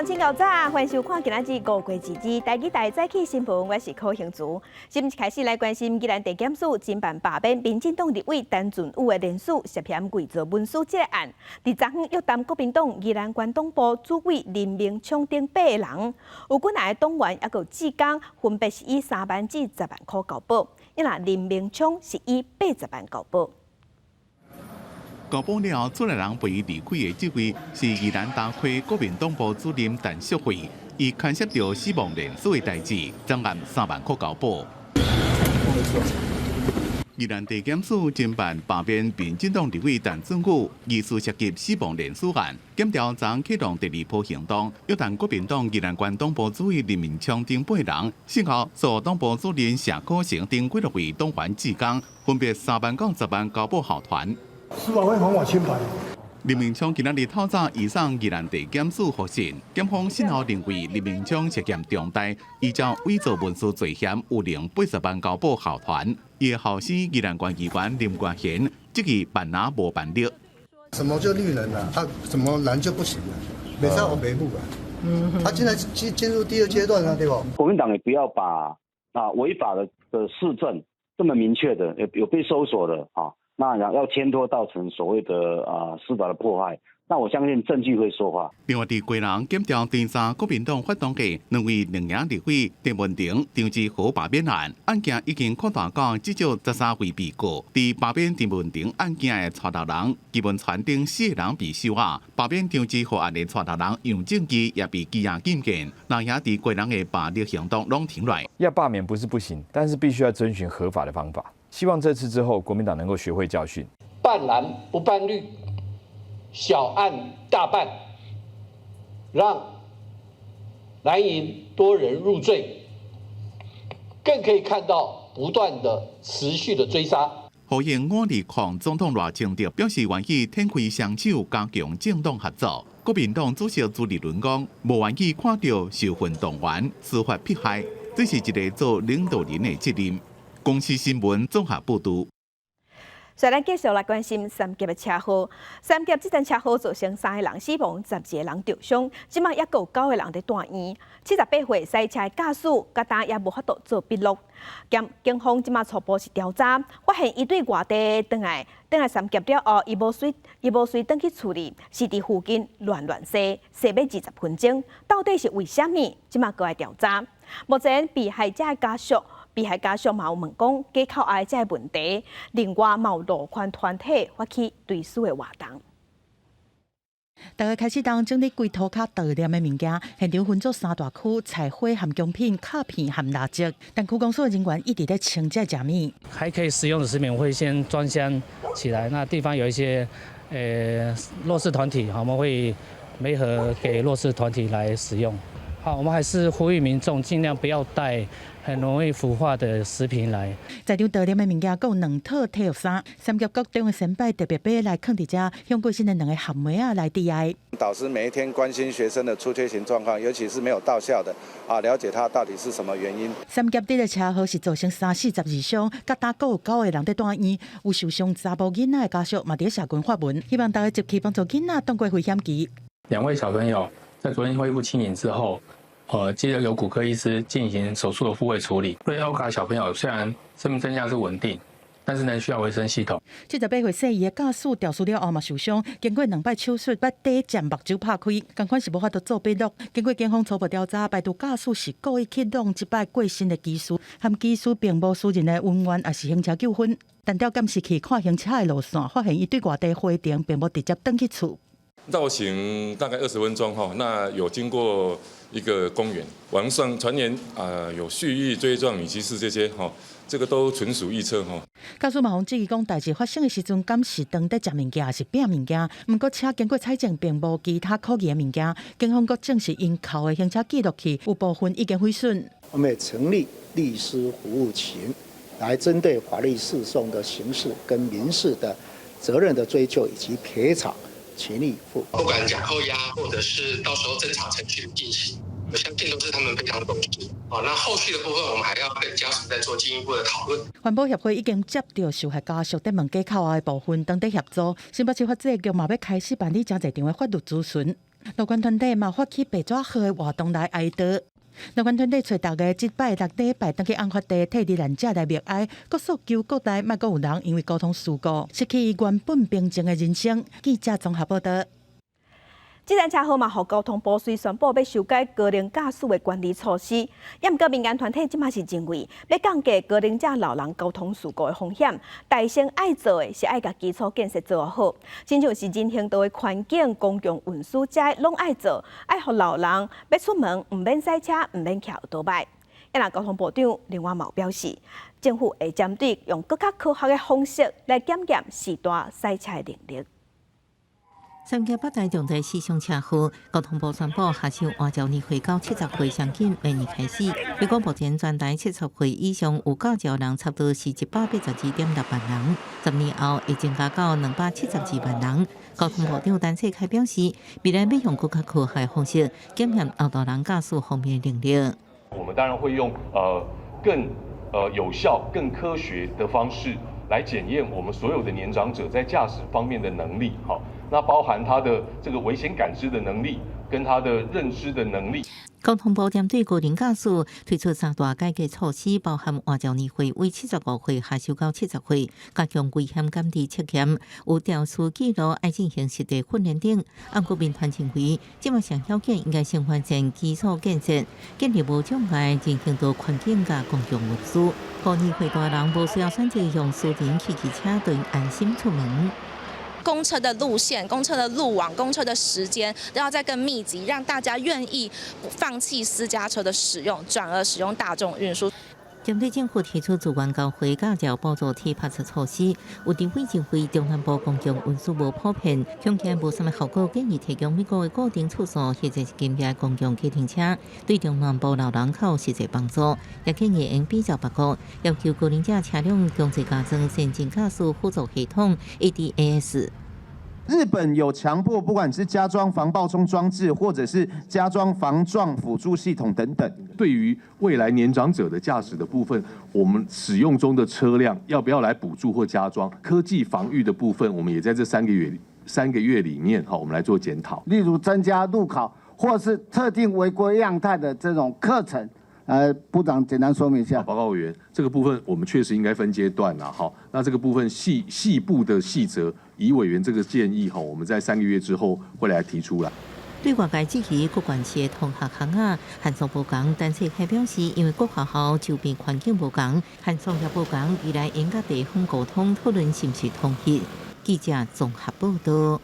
鄉親𠢕早，歡迎收看今仔日五月二二台語台早起新聞，我是柯興竹。新聞開始來關心，宜蘭地檢署偵辦罷免民進黨立委陳俊宇的連署涉嫌偽造文書這個案，佇昨昏約談國民黨宜蘭縣黨部主委林明聰等八個人，有幾若个黨員抑閣有志工，分別是以3萬至10萬箍交保，伊若林明聰是以80萬交保。交保了後，出來人陪伊離開的這位是宜蘭大溪國民黨部主任陳淑慧，伊牽涉著死亡連署的代誌，昨暗3萬箍交保。宜蘭地檢署偵辦罷免民進黨立委陳俊宇，疑似涉及死亡連署案，檢調昨啟動第二波行動，約談國民黨宜蘭縣黨部主委林明聰等八人，事後訴黨部主任謝可成等幾多位黨員志工，分別3萬到10萬交保後團。司法會還我清白。林明聰今仔日透早移送宜蘭地檢署複審，檢方訊後認為林明聰涉嫌重大，依照偽造文書罪嫌，有能80萬交保後團。伊的後生宜蘭縣議員林國賢質疑辦若無辦力。什麼叫綠能啊？啊，怎麼藍就不行了？袂使烏白母啊！他現在進入第二階段了，對不？國民黨也不要把違法的事證這麼明確的，有被搜索的啊。那要牽拖造成所謂的司法的迫害，那我相信證據會說話。另外，佇基隆檢調偵查國民黨發動的兩位兩營立委鄭文婷、張志豪罷免案，案件已經擴大到至少13位被告。佇罷免鄭文婷案件的帶頭人紀文傳等四個人被收押，罷免張志豪案的帶頭人楊正基也被羈押禁見。那也佇基隆的罷免行動攏停來。要罷免不是不行，但是必須要遵循合法的方法。希望這次之後，國民黨能夠學會教訓。辦藍不辦綠，小案大辦，讓藍營多人入罪，更可以看到不斷的持續的追殺。呼應五二控總統賴清德表示願意展開雙手，加強政黨合作。國民黨主席朱立倫講，無願意看著受訓黨員司法迫害，這是一個做領導人的責任。公視新聞綜合報導。所以咱繼續來關心三峽的車禍。三峽這場車禍造成三個人死亡，12個人受傷，這馬猶閣有九個人佇住院。78歲賽車的駕駛，佮今也無法度做筆錄。警方這馬初步是調查，發現伊對外地轉來轉來三峽了後，伊無隨轉去厝裡，是佇附近亂亂踅，踅欲20分鐘，到底是為啥物？這馬閣來調查。目前被害者的家屬。被害家屬嘛有問講，假扣押這個問題，另外嘛有路權團體發起追思的活動。大家開始當整理櫃塗跤盜獵的物件，現場分做三大區：菜花含薑片、卡片含蠟燭。但區公所的人員一直在清這食物。還可以食用的食品會先裝箱起來。那地方有一些弱勢團體，我們會每盒給弱勢團體來使用。好，我們還是呼籲民眾盡量不要帶很容易腐化的食品來。在場盜獵的物件，閣有兩套體育衫，三峽國中的先輩特別買來囥佇遮，向過身的兩个含妹仔來致哀。導師每一天關心學生的出缺勤狀況，尤其是沒有到校的，啊，了解他到底是什麼原因。三峽這个車禍是造成三死十二傷，佮今閣有九個人佇住院，有受傷查某囡仔的家屬嘛佇社群發文，希望大家集氣幫助囡仔渡過危險期。兩位小朋友在昨天恢復清醒之後，接着由骨科醫師進行手術的復位處理。對歐卡小朋友雖然生命徵象是穩定，但是呢需要維生系統。78歲細伊的駕駛肇事了後嘛受傷，經過兩擺手術，把短暫目睭拍開，仝款是無法度做筆錄。經過警方初步調查，排除駕駛是故意去弄這擺過身的機師，和機師並無私人的恩怨，抑是行車糾紛。但調監視器看行車的路線，發現伊對外地回程並無直接轉去厝。繞行大概20分鐘哈，那有經過一個公園，網上傳言啊有蓄意追撞女騎士這些哈，這個都純屬臆測哈。駕駛嘛予質疑講，代誌發生的時陣，敢是當佇食物件，抑是拚物件？毋過車經過採證，並無其他可疑的物件。警方閣證實𪜶扣的行車記錄器有部分已經毀損。我們也成立律師服務群，來針對法律訴訟的形式跟民事的責任的追究以及賠償。全力以赴，不管假扣押或者是到時候偵查程序的進行，我相信都是他們非常重視。哦，那後續的部分，我們還要跟家屬再做進一步的討論。環保協會已經接著受害家屬佇問假扣押的部分，當佇協助。新北市法制局嘛欲開始辦理誠濟場的法律諮詢。路權團體嘛發起白紙盒的活動來哀悼。路權團體揣逐家這擺六禮拜轉去案發地替罹難者來默哀，閣訴求國內莫閣有人因為交通事故失去原本平靜的人生。記者綜合報道。這場車禍嘛，予交通部隨宣布欲修改高齡駕駛的管理措施。也毋過民間團體這馬是認為，欲降低高齡者老人交通事故的風險，大先愛做的是愛共基礎建設做好，親像是人行道的環境、公共運輸這攏愛做，愛予老人欲出門毋免駛車，毋免騎歐多擺。啊，交通部長另外嘛表示，政府會針對用閣較科學的方式來檢驗時段駛車的能力。三峽北台重大死傷車禍，交通部宣布下晝換照年歲到70歲上緊，明年開始。美國目前全台70歲以上有駕照人差不多是182.6萬人，10年後會增加到272萬人。交通部長陳世凱表示，未來欲用閣較科學的方式檢驗老大人駕駛方面的能力。我們當然會用更有效、更科學的方式來檢驗我們所有的年長者在駕駛方面的能力。好。那包含他的這個危險感知的能力，跟他的認知的能力。交通部針對高齡駕駛推出三大改革措施，包含換照年歲為75歲下修到70歲，加強危險感知測驗，有調取記錄愛進行實地訓練等。毋過民團認為，這馬上要緊應該先完善基礎建設，建立無障礙人行道環境佮公共運輸，予年歲大人無需要選擇用私人汽機車，就安心出門。公車的路線、公車的路網、公車的時間都要再更密集，讓大家願意放棄私家車的使用，轉而使用大眾運輸。針對政府提出自願交回駕照補助鐵拍出措施，有立委認為中南部公共運輸無普遍，恐驚無啥物效果，建議提供每個月固定次數或者是金額公共計程車，對中南部老人較有實際幫助。也建議應比照別國，要求高齡者車輛強制加裝先進駕駛輔助系統 ADAS。日本有強迫，不管是加裝防爆衝裝置，或者是加裝防撞輔助系統等等。對於未來年長者的駕駛的部分，我們使用中的車輛要不要來補助或加裝科技防禦的部分，我們也在這三個月裡面，哈，我們來做檢討。例如增加路考，或是特定違規樣態的這種課程。部長簡單說明一下。報告委員，這個部分我們確實應該分階段啦，哈。那這個部分細部的細則，以委員這個建議，哈，我們在三個月之後會來提出來。對外界質疑各縣市的同學空仔限速無仝，陳世凱表示，因為各學校周邊環境無仝，限速也無仝，未來應佮地方溝通討論是毋是統一。記者綜合報道。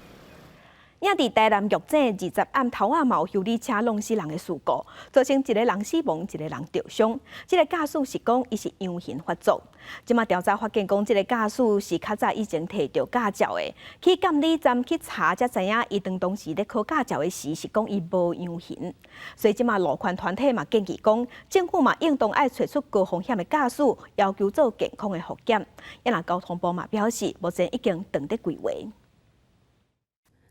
也佇台南玉井20暗頭仔嘛有修理車挵死人的事故，造成一個人死亡，一個人著傷。這個駕駛是講伊是陽眩發作。這馬調查發現講，這個駕駛是較早以前提著駕照的，去監理站去查才知影，伊當當時咧考駕照的時是講伊無陽眩。所以這馬路權團體嘛建議講，政府嘛應當愛揣出高風險的駕駛，要求做健康的複檢。啊若交通部嘛表示，目前已經正佇規劃。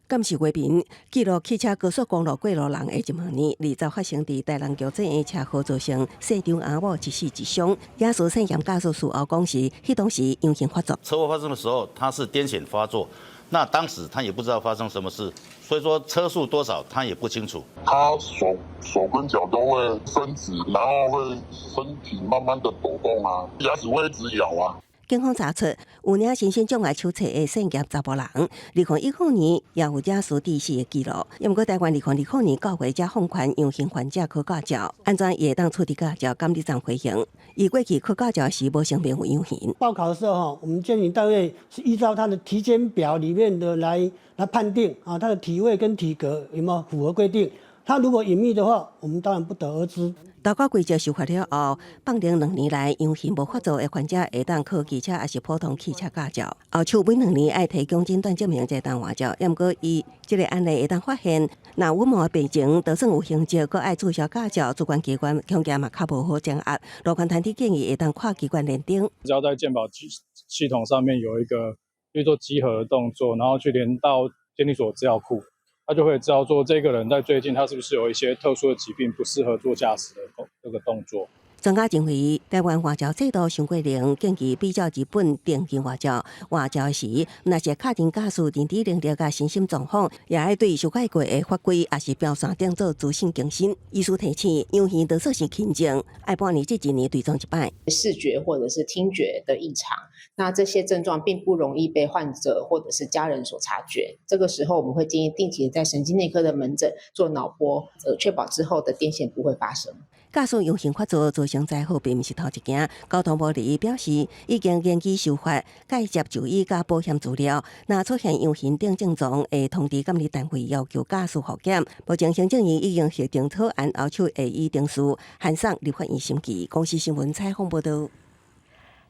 監視畫面記錄汽車高速公路過路人的一問年，20發生佇台南玉井的車禍，造成姓張阿某一死一傷。也是涉嫌駕駛事後講是，彼當時陽眩發作。車禍發生的時候，他是癲癇發作，那當時他也不知道發生什麼事，所以說車速多少他也不清楚。他手跟腳都會伸直，然後會身體慢慢的抖動啊，牙齒會一直咬啊。警方查出有領身心障礙手冊的姓葉查埔人，2010年也有肇事致死的記錄。毋過台灣2020年9月才放寬陽眩患者考駕照，按怎會當取得駕照？監理站回應，伊過去考駕照時無聲明有陽眩。報考的時候，我們監理單位是依照他的體檢表裡面的來判定啊，他的體位跟體格有沒有符合規定。他如果隱匿的話，我們當然不得而知。投稿規則修法了後，放靈2年內陽眩無發作的患者會當考機車抑是普通汽車駕照。後手每兩年愛提供診斷證明才會當換照。毋過伊這個案例會當發現，若穩無病情，就算有痕跡，閣愛註銷駕照，主管機關恐驚嘛較無好掌握。路權團體建議會當跨機關聯登。只要在健保系統上面有一個去做稽核的動作，然後去連到監理所資料庫。他就會知道說，這個人在最近他是不是有一些特殊的疾病，不適合做駕駛的這個動作。專家認為，臺灣護照制度傷過靈，建議比照日本電競護照，護照時，若是確認駕駛認知能力佮身心狀況，也愛對修改過的法規，抑是標線等做資訊更新。醫師提醒，陽魚多數是輕症，愛半年至一年追蹤一擺。視覺或者是聽覺的異常，那這些症狀並不容易被患者或者是家人所察覺。這個時候，我們會建議定期在神經內科的門診做腦波，確保之後的癲癇不會發生。駕駛陽性發作造成災禍，並毋是頭一件。交通部日表示，已經研究修法，介接就醫佮保險資料。若出現陽性等症狀，會通知監理單位要求駕駛複檢。目前行政院已經核定草案，後手會依程序函送立法院審議。公視新聞採訪報導。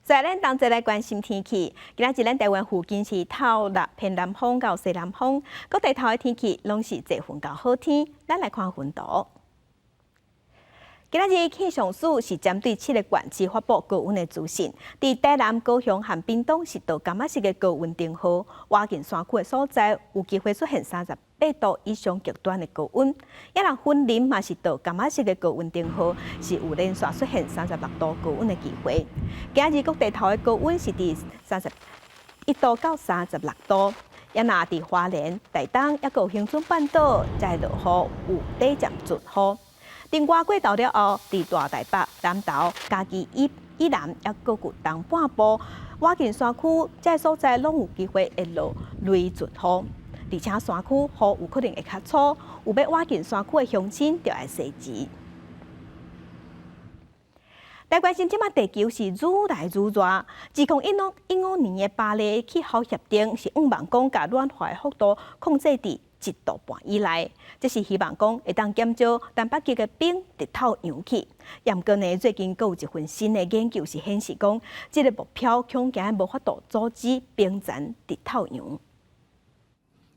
再咱同齊來關心天氣。今仔日咱臺灣附近是透納偏南風到西南風，各地頭的天氣攏是濟雲到好天。咱來看雲圖。今仔日氣象署是針對七個縣市發布高溫的資訊，佇台南、高雄和屏東是倒柑仔色的高溫燈號，倚近山區的所在有機會出現38度以上極端的高溫。抑若雲林嘛是倒柑仔色的高溫燈號，是有連續出現36度高溫的機會。今仔日各地頭的高溫是佇31度到36度。抑若佇花蓮、台東，抑閣有恆春半島，才會落雨，有短暫陣雨。另外過晝了後，佇大台北、南投、嘉義以南，抑閣有東半部，倚近山區，這所在攏有機會會落雷陣雨，而且山區雨有可能會較粗，有欲倚近山區的鄉親就愛細緻。來關心，這馬地球是愈來愈熱。2015年的巴黎氣候協定是向望講，共暖化的幅度控制佇1.5度以內，這是希望講會當減少南北極的冰直透融去。毋過呢，最近閣有一份新的研究是顯示講，這个目標恐驚無法度阻止冰層直透融。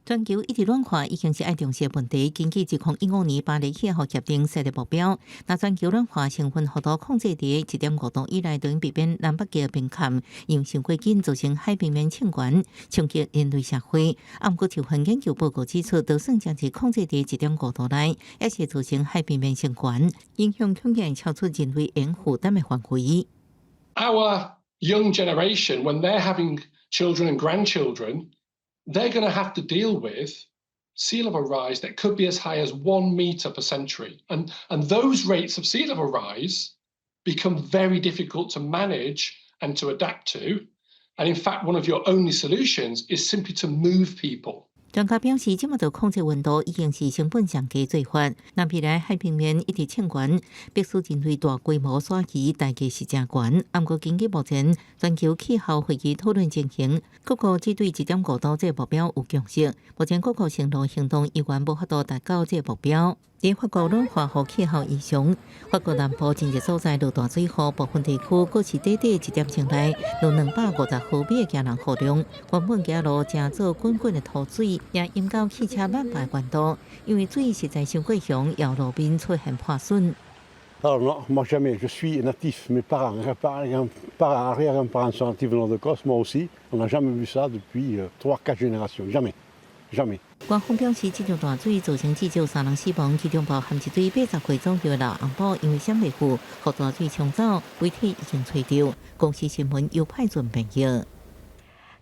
全球一直暖化已經是愛重視的問題。根據2015年巴黎氣候協定設立目標，若全球暖化升溫幅度控制佇1.5度以內，就避免南北極冰崁融傷過緊，造成海平面升懸，衝擊人類社會。啊，毋過這份研究報告指出，就算將是控制佇1.5度內，也是造成海平面升懸，影響恐驚超出人類應負擔的範圍。 Our young generation, when they're having children and grandchildren, they're going to have to deal with sea level rise that could be as high as 1 meter per century. And those rates of sea level rise become very difficult to manage and to adapt to. And in fact, one of your only solutions is simply to move people. 專家表示，這麼做控制溫度已經是成本上低做法。若未來海平面一直升懸，必須人類大規模徙移，代價是誠懸。毋過根據目前全球氣候會議討論情形，各國只對1.5度這個目標有共識。目前各國承諾行動猶原無法度達到這個目標。佇法國暖化予氣候異常，法國南部真濟所在落大水雨，部分地區閣是短短一點鐘內落250毫米的驚人雨量，原本街路成做滾滾的塗水，也淹到汽車滿排懸度，因為水實在傷過強，搖路面出現破損。 Alors non, moi jamais, je suis natif, mes parents, arrière-grands-parents, arrière-grands-parents sont natifs de Corse, moi aussi, on n'a jamais vu ça depuis trois, quatre générations, jamais, jamais. 官方表示，這場大水造成至少三人死亡，其中包含一對80歲左右的老翁某，因為閃袂赴，予大水沖走，遺體已經揣著。公視新聞由派准編譯。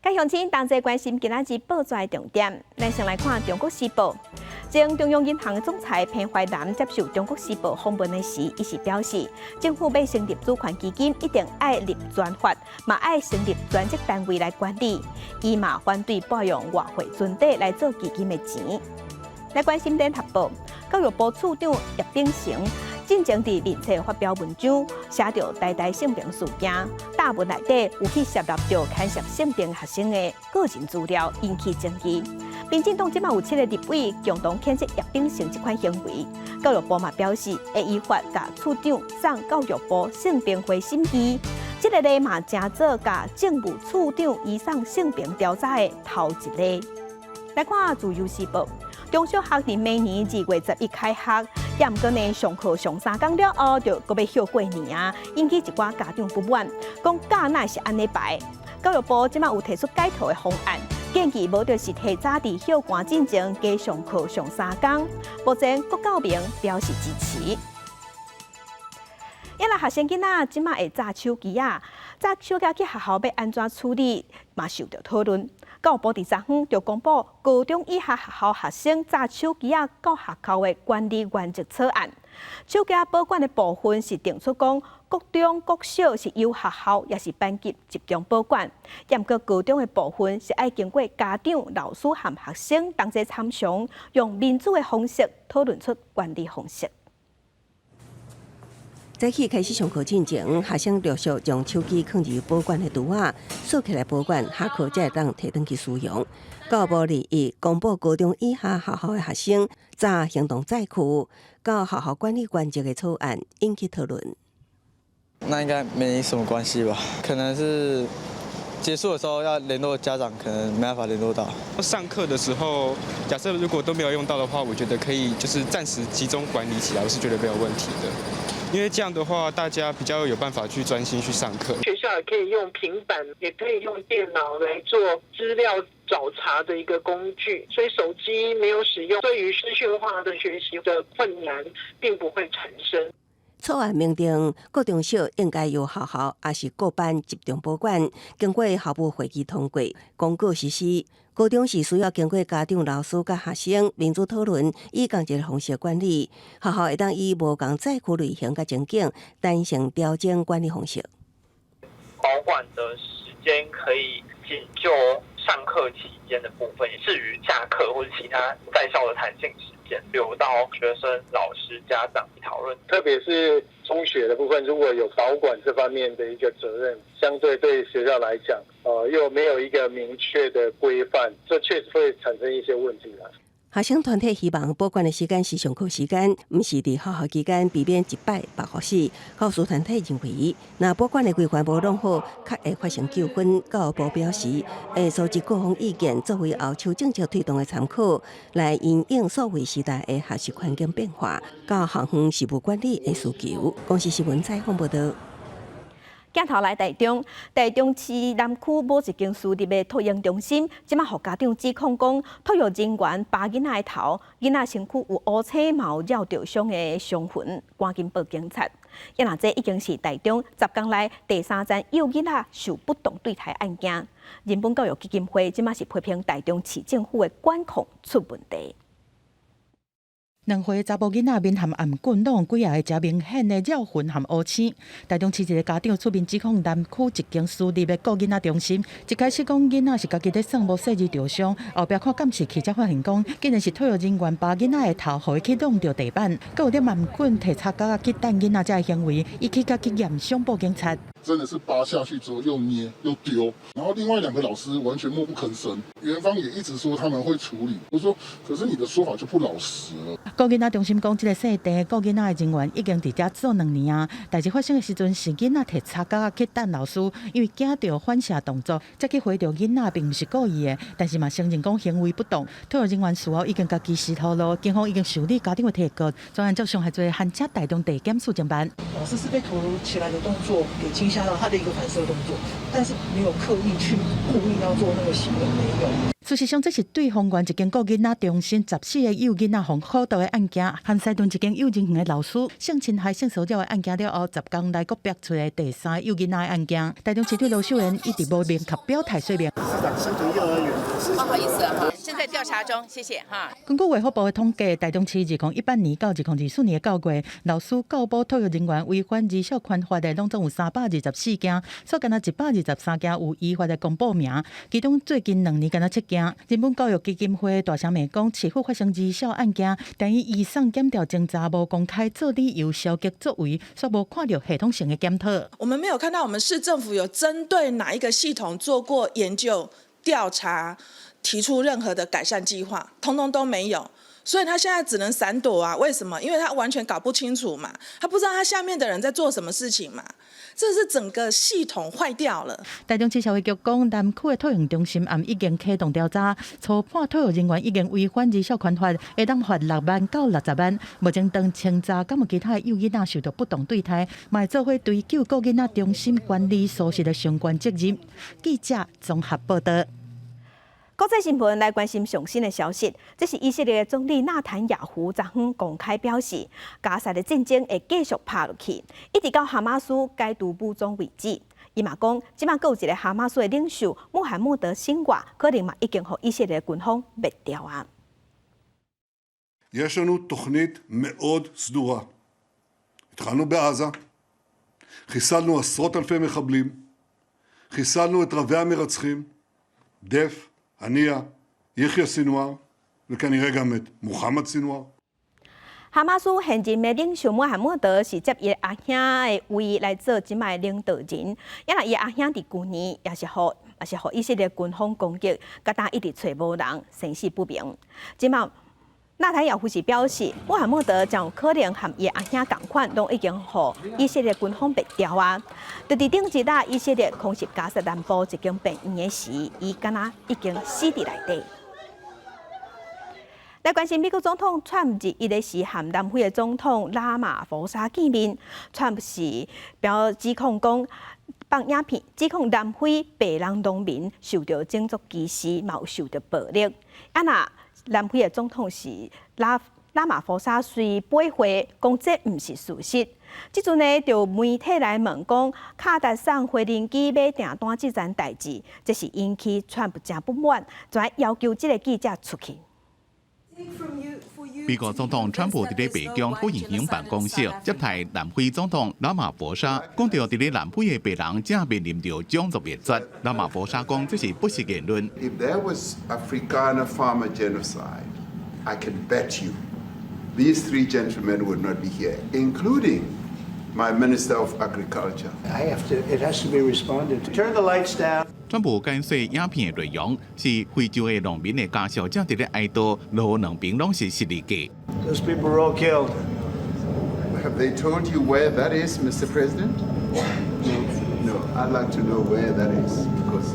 各鄉親同齊關心今仔日報紙的重點，咱先來看《中國時報》。前中央銀行的總裁彭淮南接受《中國時報》訪問的時，伊是表示，政府欲成立主權基金，一定愛立專法，嘛愛成立專職單位來管理。伊嘛反對撥用外匯存底來做基金的錢。來關心聯合報，教育部次長葉炳成進前佇面冊發表文章，寫著台大性平事件，貼文內底有去涉獵著牽涉性平學生的個人資料，引起爭議。民進黨這馬有七个立委共同譴責葉炳成這款行為，教育部嘛表示會依法共次長送教育部性平會審議。這个例嘛成做共政務次長移送性平調查的頭一例。來看《自由時報》，中小學佇明年2月11開學，也毋過呢，上課上3工了後，就閣欲歇過年啊，引起一寡家長不滿，講假哪是按呢排？教育部這馬有提出改套的方案，建議無就是提早佇歇寒進前加上課上3工。目前郭教明表示支持。啊若學生囡仔這馬會詐手機仔，詐手機去學校欲按怎處理，嘛受著討論。教育部佇昨昏就公布高中以下學校學生詐手機仔到學校的管理原則草案。手機保管的部分是定出講，國中、國小是由學校抑是班級集中保管，毋過高中的部分是愛經過家長、老師和學生同齊參詳，用民主的方式討論出管理方式。早起開始上課進前，學生陸續將手機囥佇保管的櫥仔，鎖起來保管，下課才會當提轉去使用。教育部21公布高中以下學校的學生詐行動載具到學校管理原則的草案引起討論。那應該沒什麼關係吧？可能是結束的時候要聯絡家長，可能沒辦法聯絡到。上課的時候，假設如果都沒有用到的話，我覺得可以就是暫時集中管理起來，我是覺得沒有問題的。因為這樣的話，大家比較有辦法去專心去上課。學校也可以用平板，也可以用電腦來做資料找查的一個工具，所以手機沒有使用，對於資訊化的學習的困難並不會產生。草案明定，國中小應該由學校抑是各班集中保管，經過校務會議通過，公告實施。高中是需要經過家長、老師佮學生民主討論，以仝一个方式管理。學校會當以無仝載具類型佮情景，彈性調整管理方式。保管的時間可以僅就上課期間的部分，至於下課或者其他在校的彈性時間，留到學生、老師、家長討論。特別是中學的部分，如果有保管這方面的一個責任，相對對學校來講，又沒有一個明確的規範，這確實會產生一些問題啦。學生團體希望保管的時間是上課時間，毋是佇學校期間，避免一擺白予死。教師團體認為，若保管的規範無弄好，較會發生糾紛。教育部表示，會收集各方意見，作為後續政策推動的參考，來因應數位時代的學習環境變化，佮校園事務管理的需求。公視新聞採訪報導。鏡頭來台中，台中市南區某一間私立的托嬰中心，這馬予家長指控講，托育人員扒囡仔的頭，囡仔身軀有烏青嘛有繞著傷的傷痕，趕緊報警察。啊若這已經是台中10工內第三宗幼囡仔受不當對待案件。人本教育基金會這馬是批評台中市政府的管控出問題。兩歲查埔囡仔面含頷棍攏有幾仔个誠明顯的繞痕含烏青。台中市一个家長出面指控南區一間私立的顧囡仔中心，一開始講囡仔是家己咧耍無細膩著傷，後壁看監視器才發現講，竟然是托育人員扒囡仔的頭，予伊去挵著地板，閣有咧頷棍提插角仔去擲囡仔這个行為，伊去共去驗傷報警察。真的是扒下去之後又捏又丟，然後另外兩個老師完全默不吭聲，園方也一直說他們會處理。我說，可是你的說法就不老實了。顧囡仔中心講，這个姓鄭顧囡仔的人員已經佇遮做兩年啊。代誌發生的時陣是囡仔提插角仔去擲老師，因為驚著反射動作，才去回著囡仔，並毋是故意的。但是嘛承認講行為不當，托育人員事後已經共機師透露，警方已經受理家長的提告，專案接傷害罪函請台中地檢署偵辦。老師是被突如其來的動作給驚嚇到，他的一個反射動作，但是沒有刻意去故意要做那個行為，沒有。事實上，這是對豐原一間顧囡仔中心14個幼囡仔予苦毒的案件，和西屯一間幼兒園的老師性侵害、性騷擾的案件了後，10工內閣爆出的第三個幼囡仔的案件。台中市長盧秀燕一直無明確表態說明。市長西屯幼兒園的事不好意思哈，正在調查中，謝謝哈。根據衛福部的統計，台中市2018年到2024年9月，老師告報托育人員違反兒少權法的，攏總有324件，煞干焦123件有依法的公布名，其中最近2年干焦七件。人本教育基金會大聲罵講，市府發生兒少案件，但伊移送檢調偵查無公開做理由消極作為，煞無看著系統性的檢討。我們沒有看到我們市政府有針對哪一個系統做過研究調查，提出任何的改善計劃，通通都沒有。所以他現在只能閃躲啊？為什麼？因為他完全搞不清楚嘛，他不知道他下面的人在做什麼事情嘛。這是整個系統壞掉了。台中市社會局講，南區的托育中心也已經啟動調查，初判托育人員已經違反兒少權法，會當罰6萬到60萬。目前當清查，敢有其他的幼囡仔受著不當對待，嘛會做伙追究顧囡仔中心管理疏失的相關責任。記者綜合報導。國際新聞來關心上新的消息，這是以色列總理納坦雅胡昨昏公開表示，加薩的戰爭會繼續拍落去，一直到哈馬斯解除武裝為止。伊嘛講，這馬閣有一个哈馬斯的領袖穆罕默德·辛瓦，可能嘛已經予以色列軍方滅掉啊。 יש לנו תוכנית מאוד סדורה. התחלנו בעזה, חיסלנו עשרות אלפי מחבלים, חיסלנו את רבי המרצחים, דף, הנייה, יחיא סינואר, וכנראה גם את מוחמד סינואר. 哈馬斯現任的領袖穆罕默德是接伊阿兄的位來做這擺領導人，啊若伊阿兄佇舊年也是予以色列軍方攻擊，佮今一直揣無人，生死不明。這擺納坦雅胡是表示，穆罕默德將有可能和伊阿兄仝款，攏已經予以色列軍方滅掉啊！就佇頂一日，以色列空襲加薩南部一間病院的時，伊敢若已經死佇內底。來關心美國總統川普日一時和南非的總統拉馬佛沙見面，川普是表指控講放影片，指控南非白人農民受著種族歧視，嘛有受著暴力。啊若南非的總統是拉馬佛沙隨駁回，講這毋是事實。這陣呢，就媒體來問講，卡達送飛行機買訂單這件代誌，這是引起川普誠不滿，就要求這个記者出去。美國總統川普佇咧白宮橢圓形辦公室接待南非總統拉馬佛沙，講著佇咧南非的白人正面臨著種族滅絕。拉馬佛沙講這是不實言論。 If there was Afrikaner farmer genocide, I can bet you these three gentlemen would not be here, including my Minister of Agriculture. I have to. It has to be responded to. Turn the lights down. 川普解說影片的內容是非洲的農民的家屬正佇咧哀悼，路兩邊攏是十字架。 Those people were all killed. Have they told you where that is, Mr. President? No. No. I'd like to know where that is because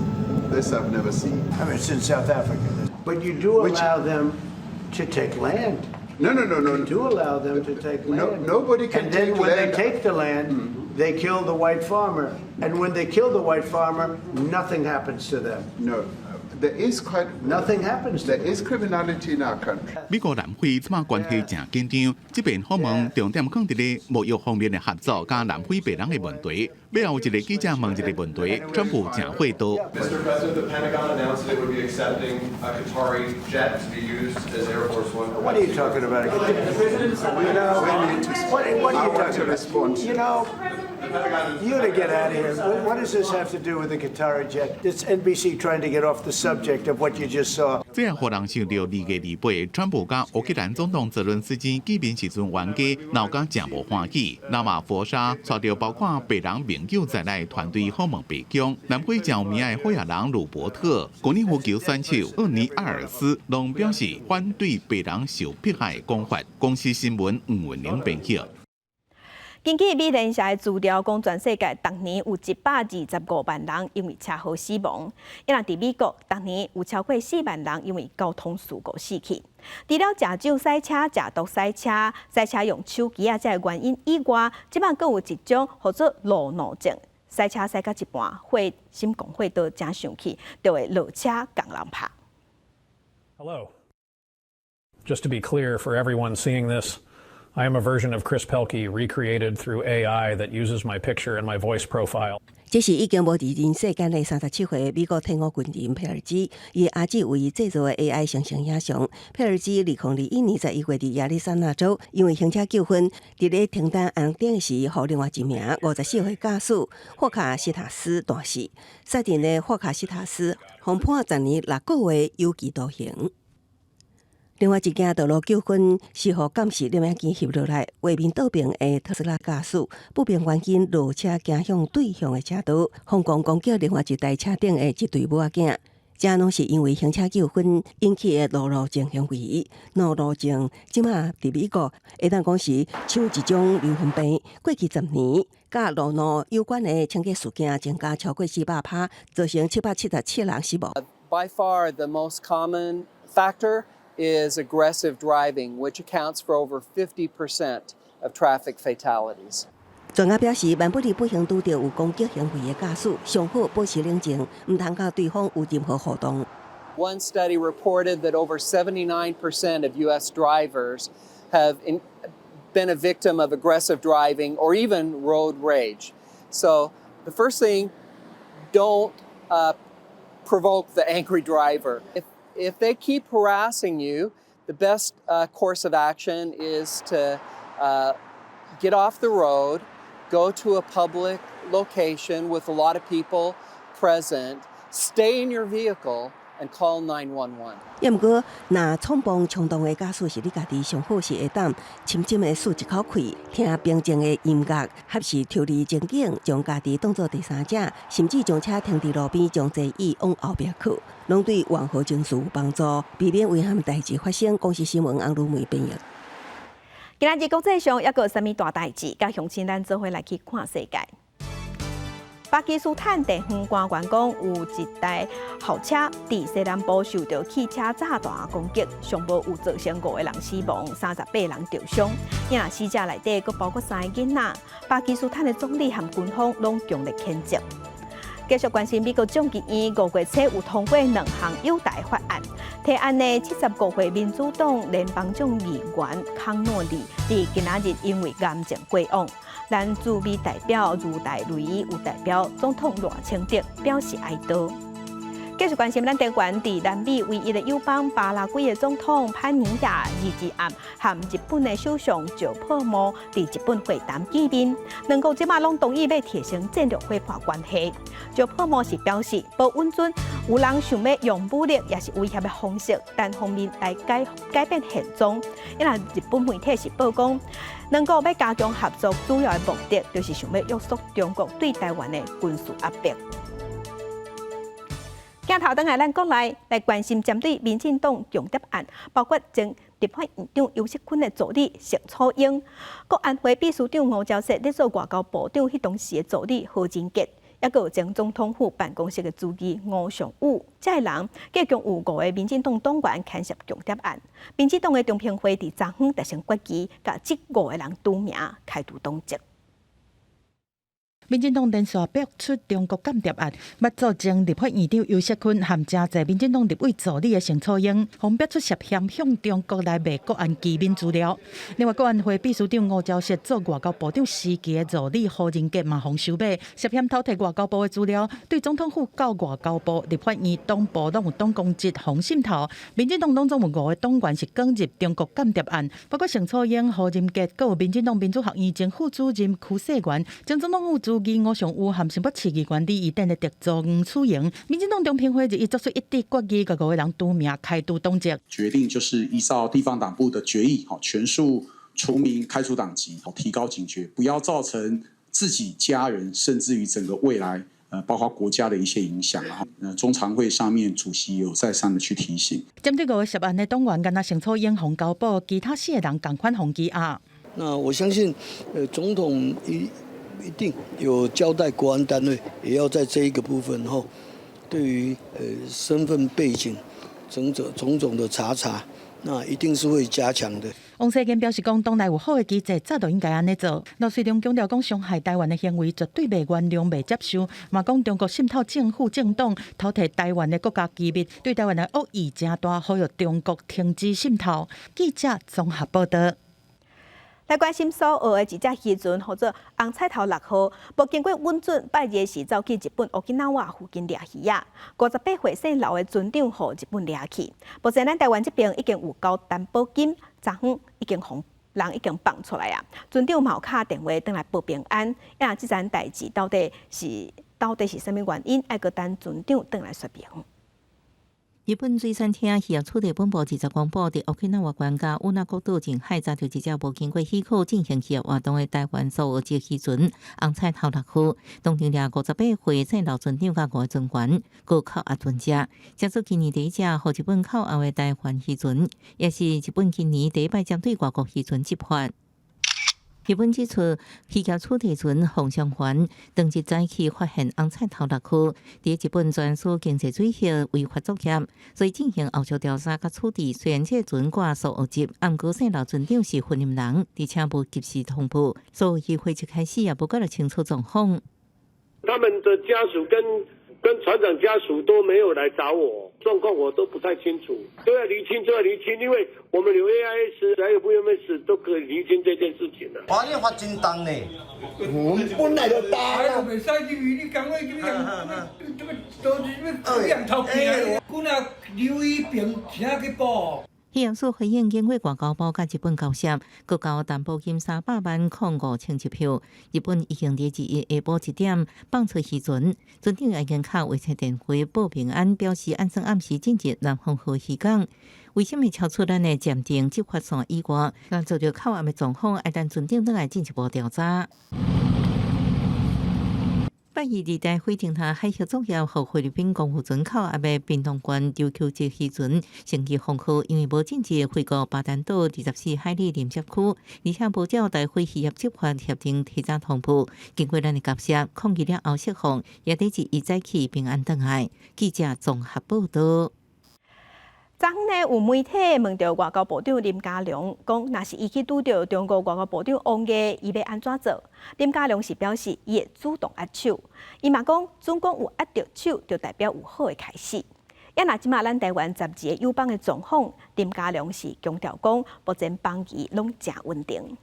this I've never seen. I mean, it's in South Africa. But you do allow them to take land. No. You do allow them to take land. No, nobody can And then take when land. they take the land, they kill the white farmer. And when they kill the white farmer, nothing happens to them. No, there is quite nothing happens. There is criminality in our country. 美國南非這擺關係誠緊張，這遍訪問重點放佇咧貿易方面的合作，佮南非白人的問題。尾後有一个記者問一个問題，川普誠火刀。 Mr. President, the Pentagon announced that it would be accepting a Qatari jet to be used as Air Force One. What are you talking about? You know, what are you talking about? You to get out of here. What does this have to do with the Qatari jet? It's NBC trying to get off the subject of what you just saw. 這也予人想著2月28，川普佮烏克蘭總統澤倫斯基見面時陣，冤家鬧甲誠無歡喜。拉馬佛沙帶著包括白人盟友在內團隊訪問白宮，南非誠有名的火藥人魯伯特、高爾夫球選手厄尼艾爾斯，攏表示反對白人受迫害的講法。公視新聞吳文玲編譯。根據美聯社的資料，講全世界逐年有125萬人因為車禍死亡。啊若佇美國，逐年有超過4萬人因為交通事故死去。除了食酒駛車、食毒駛車、駛車用手機仔這个原因以外，這擺閣有一種號做路怒症，駛車駛到一半，會心狂火都誠生氣，就會落車共人拍。 Hello. Just to be clear for everyone seeing this, I am a version of Chris Pelkey recreated through AI that uses my picture and my voice profile. 這是已經無佇人世間的37歲美國退伍軍人皮爾茲，伊兒子為伊製造的 AI 生成影像。皮爾茲2021年11月佇亞利桑那州，因為行車糾紛，佇咧停等紅燈時，予另外一名54歲駕駛霍卡斯塔斯彈死。殺人的霍卡斯塔斯予判10年6個月有期徒刑。另外一件道路糾紛是予監視攝影機翕落來，畫面倒爿的特斯拉駕駛不明原因落車行向對向的車道，瘋狂攻擊另外一台車頂的一對母仔囝。這攏是因為行車糾紛引起的路怒症行為。路怒症這馬佇美國會當講是像一種流行病。過去10年，佮路怒有關的槍擊事件增加超過400%，造成777人死亡。 By far the most common factor is aggressive driving, which accounts for over 50% of traffic fatalities. 專家表示，萬不利不幸拄著有攻擊行為的駕駛，上好保持冷靜，毋通佮對方有任何互動。One study reported that over 79% of U.S. drivers have been a victim of aggressive driving or even road rage. So the first thing, don't provoke the angry driver. If they keep harassing you, the best course of action is to get off the road, go to a public location with a lot of people present, stay in your vehicle, and call 911. 也毋過，若衝動衝動的駕駛是你家己上好是會當深深的舒一口氣，聽平靜的音樂，或是抽離情景，將家己當做第三者，甚至將車停佇路邊，將座椅往後壁靠，攏對緩和情緒有幫助，避免危險代誌發生。公視新聞翁如梅編譯。今仔日國際上猶閣有啥物大代誌？佮鄉親咱做伙來去看世界。巴基斯坦地方官員講，有一台校車佇西南部受著汽車炸彈攻擊，上無有造成五個人死亡，38人著傷。𪜶死者內底，閣包括三個囡仔。巴基斯坦的總理和軍方攏強烈譴責。繼續關心美國眾議院5月初有通過兩項友台法案，提案的75歲民主黨聯邦眾議員康諾利，佇今仔日因為癌症過往。咱駐美代表盧大雷有代表總統賴清德表示哀悼。繼續關心咱台灣佇南美唯一的友邦巴拉圭的總統潘尼亞二日暗和日本的首相石破茂佇日本會談見面，兩國這馬攏同意欲提升戰略夥伴關係。石破茂是表示，無允准有人想欲用武力抑是威脅的方式單方面來改變現狀。因為日本媒體是報講，兩國欲加強合作，主要的目的就是想欲約束中國對台灣的軍事壓迫。鏡頭轉來咱國內來關心針對民進黨共諜案，包括前立法院長游錫堃的助理盛楚英、國安會秘書長吳釗燮咧做外交部長彼當時的助理何仁傑，抑閣有前總統府辦公室的主任吳崇宇，這个人計共有五個民進黨黨員牽涉共諜案。民進黨的中評會佇昨昏達成決議，共這五個人除名開除黨籍。民進黨連續爆出中國間諜案，捌做前立法院長游錫堃和誠濟民進黨立委助理的盛楚英，予爆出涉嫌向中國來賣國安機密資料。另外，國安會秘書長吳釗燮做外交部長時期的助理何仁傑嘛予收買，涉嫌偷提外交部的資料，對總統府到外交部、立法院黨部攏有黨公職予滲透。民進黨攏總有五個黨員是捲入中國間諜案，包括盛楚英、何仁傑，閣有民進黨民主學院前副主任區世元、前總統府主任吳崇宇和新北市議員李怡等的特助黃楚瑩。民進黨中評會日日做出一致決議，共五個人除名開除黨籍。決定就是依照地方黨部的決議，全數除名開除黨籍，提高警覺，不要造成自己家人甚至於整個未來，包括國家的一些影響。中常會上面主席有再三的去提醒。針對五個涉案的黨員，干焦盛楚英予交保，其他四個人仝款予羈押。那我相信，總統一定有交代國安單位，也要在這一個部分吼，對於身份背景種種種種的查查，那一定是會加強的。王世堅表示講，黨內有好的機制，早就應該按呢做。盧瑞龍強調講，傷害台灣的行為絕對袂原諒、袂接受。嘛講中國滲透政府、政黨，偷提台灣的國家機密，對台灣的惡意誠大，呼籲中國停止滲透。記者綜合報道。來關心蘇澳的一隻漁船，號做紅菜頭6號，無經過允准，拜日時走去日本沖繩島附近掠魚仔。58歲姓劉的船長予日本掠去。目前咱台灣這邊已經有交擔保金，昨昏已經予人已經放出來啊。船長嘛有敲電話轉來報平安。啊，這件代誌到底是啥物原因？愛閣等船長轉來說明。日本水產廳漁業處理本部20公布，佇沖繩縣佮與那國島近海查著一隻無經過許可進行漁業活動的台灣蘇澳籍漁船紅菜頭6號，當場掠58歲姓劉船長佮五個船員，閣扣押船隻。這做今年第一隻予日本扣押的台灣漁船，也是日本今年第一擺針對外國漁船執法。日本指出，漁業處理船鳳翔丸當日早起發現紅菜頭6號，佇日本專屬經濟水域違法作業，所以進行後續調查佮處置。雖然這船掛蘇澳籍，毋過姓劉船長是芬蘭人，而且無及時通報，所以會一開始也無夠清楚狀況。他們的家屬跟船長家屬都沒有來找我。狀況我都不太清楚，都要釐清，都要釐清，因為我們有 AIS，還有 VMS 都可以釐清這件事情啦。哇，你罰真重呢？我們本來就大啦。袂使入去，你講話這個這個都是這個兩頭邊，阮若留伊邊，啥去補？彼楊說回應經過外交部佮日本交涉，閣交擔保金300萬零5007票。日本已經佇21下晡1點放出漁船，船長已經敲衛星電話報平安，表示按算暗時進入南風號漁港。為啥物超出咱的暫定執法線以外？若做著扣押的狀況，愛等船長轉來進一步調查。拜二佇台海偵查海峽作業，予菲律賓公務船扣押的屏東縣琉球籍漁船升旗封號，因為無進入菲國巴丹島24海里臨接區，而且無照台海漁業執法協定提早通報。經過咱的交涉，抗議了後釋放，也佇一早起平安轉來。記者綜合報道。昨昏呢，有媒體問著外交部長林佳龍，講若是伊去拄著中國外交部長王毅，伊欲按怎做？林佳龍是表示，伊會主動握手。伊嘛講，總講有握著手，就代表有好的開始。也若這馬咱台灣12個友邦的狀況，林佳龍是強調講，目前邦誼攏誠穩定。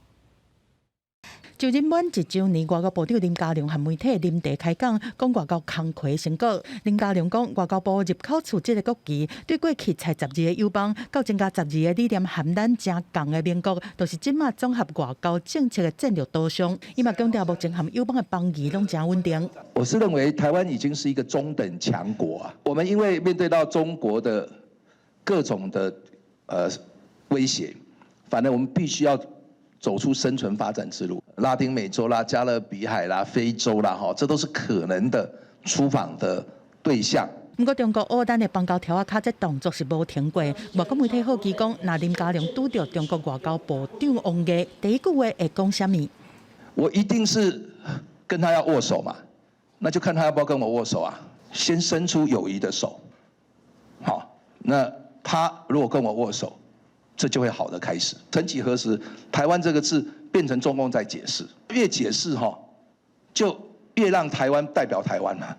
就任滿一週年，外交部長林佳龍和媒體臨時開講，講外交工課成果。林佳龍講，外交部入口處這个國旗，對過去裁12個友邦，到增加12個理念和咱誠仝的盟國，都是這馬綜合外交政策的戰略導向。伊嘛強調，目前和友邦的邦誼攏誠穩定。我是認為台灣已經是一個中等強國啊。我們因為面對到中國的各種的威脅，反正我們必須要走出生存發展之路，拉丁美洲啦、加勒比海啦、非洲啦，哈，這都是可能的出訪的對象。毋過中國烏咱的邦交柱仔跤這動作是無停過。外國媒體好奇講，若林佳龍拄著中國外交部長王毅，第一句話會講啥物？我一定是跟他要握手嘛，那就看他要不要跟我握手啊。先伸出友誼的手，好，那他如果跟我握手，這就會好的開始。曾幾何時，台灣這個字變成中共在解釋，越解釋哈，就越讓台灣代表台灣啦。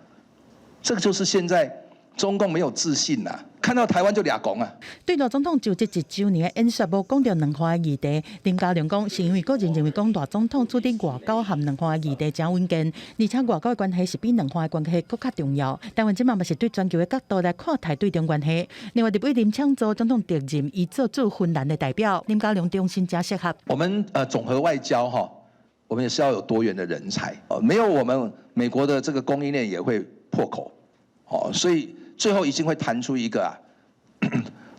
這個就是現在中共沒有自信啦，看到台灣就掠狂啊。對賴總統就職一週年的演說，無講著兩岸的議題。林佳龍講，是因為個人認為講賴總統處理外交和兩岸的議題誠穩健，而且外交的關係是比兩岸的關係閣較重要。台灣這馬嘛是對全球的角度來看待對中關係。另外，立委林昶佐總統特任伊做駐芬蘭的代表，林佳龍重申誠適合。我們總和外交哈，我們也是要有多元的人才，沒有我們美國的這個供應鏈也會破口，哦，所以最後一定會談出一個啊，